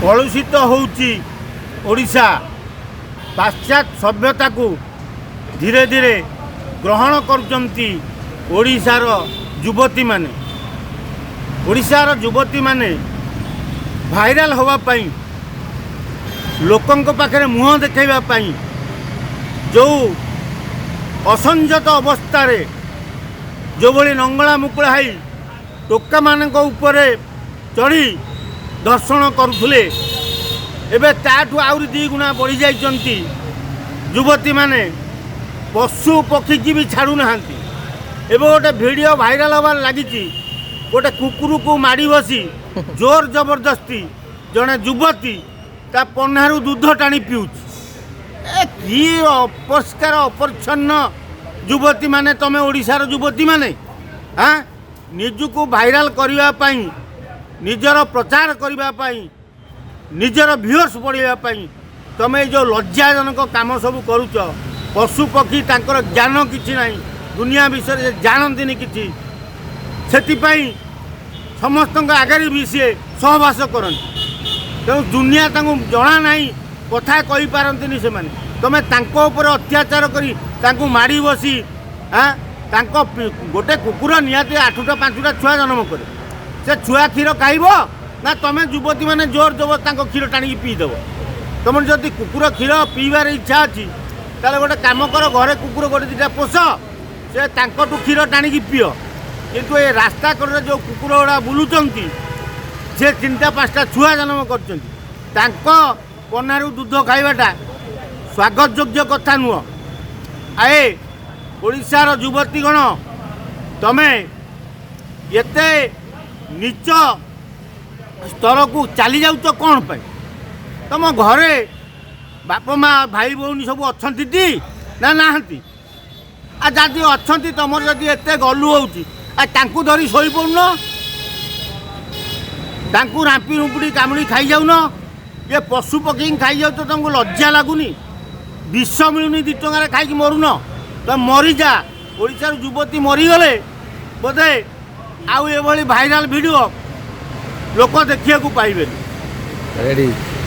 କଳୁଷିତ ହେଉଛି ଓଡ଼ିଶା। ପାଶ୍ଚାତ୍ୟ ସଭ୍ୟତାକୁ ଧୀରେ ଧୀରେ ଗ୍ରହଣ କରୁଛନ୍ତି ଓଡ଼ିଶାର ଯୁବତୀମାନେ। ଓଡ଼ିଶାର ଯୁବତୀମାନେ ଭାଇରାଲ ହେବା ପାଇଁ, ଲୋକଙ୍କ ପାଖରେ ମୁହଁ ଦେଖାଇବା ପାଇଁ ଯେଉଁ ଅସଂଯତ ଅବସ୍ଥାରେ ଯେଉଁଭଳି ନଙ୍ଗଳା ମୁକୁଳା ହେଇ ଟୋକାମାନଙ୍କ ଉପରେ ଚଢ଼ି ଦର୍ଶନ କରୁଥିଲେ, ଏବେ ତାଠୁ ଆହୁରି ଦୁଇ ଗୁଣା ବଢ଼ିଯାଇଛନ୍ତି ଯୁବତୀମାନେ। ପଶୁ ପକ୍ଷୀକି ବି ଛାଡ଼ୁନାହାନ୍ତି। ଏବେ ଗୋଟେ ଭିଡ଼ିଓ ଭାଇରାଲ ହେବାରେ ଲାଗିଛି, ଗୋଟେ କୁକୁରକୁ ମାଡ଼ି ବସି ଜୋର ଜବରଦସ୍ତି ଜଣେ ଯୁବତୀ ତା ପହ୍ନାରୁ ଦୁଧ ଟାଣି ପିଉଛି। ଏ କି ଅପରିଷ୍କାର ଅପରିଚ୍ଛନ୍ନ ଯୁବତୀମାନେ ତମେ, ଓଡ଼ିଶାର ଯୁବତୀମାନେ! ଆଁ ନିଜକୁ ଭାଇରାଲ କରିବା ପାଇଁ, ନିଜର ପ୍ରଚାର କରିବା ପାଇଁ, ନିଜର ଭିଉଅର୍ସ ବଢ଼ାଇବା ପାଇଁ ତମେ ଏଇ ଯେଉଁ ଲଜ୍ଜାଜନକ କାମ ସବୁ କରୁଛ। ପଶୁ ପକ୍ଷୀ ତାଙ୍କର ଜ୍ଞାନ କିଛି ନାହିଁ, ଦୁନିଆ ବିଷୟରେ ସେ ଜାଣନ୍ତିନି କିଛି, ସେଥିପାଇଁ ସମସ୍ତଙ୍କ ଆଗରେ ବି ସିଏ ସହବାସ କରନ୍ତି। ତେଣୁ ଦୁନିଆ ତାଙ୍କୁ ଜଣା ନାହିଁ, କଥା କହିପାରନ୍ତିନି ସେମାନେ। ତମେ ତାଙ୍କ ଉପରେ ଅତ୍ୟାଚାର କରି ତାଙ୍କୁ ମାଡ଼ି ବସି, ଆଁ ତାଙ୍କ ଗୋଟେ କୁକୁର ନିହାତି ଆଠଟା ପାଞ୍ଚଟା ଛୁଆ ଜନ୍ମ କରେ। ସେ ଛୁଆ କ୍ଷୀର ଖାଇବ ନା ତମେ ଯୁବତୀମାନେ ଜୋର ଜବର ତାଙ୍କ କ୍ଷୀର ଟାଣିକି ପିଇଦେବ? ତମର ଯଦି କୁକୁର କ୍ଷୀର ପିଇବାର ଇଚ୍ଛା ଅଛି, ତାହେଲେ ଗୋଟେ କାମ କର, ଘରେ କୁକୁର ଗୋଟେ ଦୁଇଟା ପୋଷ, ସେ ତାଙ୍କଠୁ କ୍ଷୀର ଟାଣିକି ପିଅ। କିନ୍ତୁ ଏ ରାସ୍ତା କଡ଼ରେ ଯେଉଁ କୁକୁର ଗୁଡ଼ା ବୁଲୁଛନ୍ତି, ସେ ତିନିଟା ପାଞ୍ଚଟା ଛୁଆ ଜନ୍ମ କରିଛନ୍ତି, ତାଙ୍କ ପହ୍ନାରୁ ଦୁଧ ଖାଇବାଟା ସ୍ୱାଗତ ଯୋଗ୍ୟ କଥା ନୁହଁ। ଆଏ ଓଡ଼ିଶାର ଯୁବତୀଗଣ, ତମେ ଏତେ ନୀଚ ସ୍ତରକୁ ଚାଲି ଯାଉଛ କ'ଣ ପାଇଁ? ତମ ଘରେ ବାପା ମା, ଭାଇ ଭଉଣୀ ସବୁ ଅଛନ୍ତି ଟି ନା ନାହାନ୍ତି? ଆଉ ଯଦି ଅଛନ୍ତି, ତମର ଯଦି ଏତେ ଗଲୁ ହେଉଛି, ଆଉ ତାଙ୍କୁ ଧରି ଶୋଇପଡ଼ୁନ, ତାଙ୍କୁ ରାମ୍ପି ରୁମ୍ପୁଡ଼ି କାମୁଡ଼ି ଖାଇଯାଉନ? ଇଏ ପଶୁ ପକ୍ଷୀଙ୍କୁ ଖାଇଯାଉଛ, ତମକୁ ଲଜ୍ଜା ଲାଗୁନି? ବିଷ ମିଳୁନି 2 ଟଙ୍କାରେ ଖାଇକି ମରୁନ? ତ ମରିଯା। ଓଡ଼ିଶାର ଯୁବତୀ ମରିଗଲେ ବୋଧେ ଆଉ ଏଭଳି ଭାଇରାଲ ଭିଡ଼ିଓ ଲୋକ ଦେଖିବାକୁ ପାଇବେନି। ରେଡ଼ି।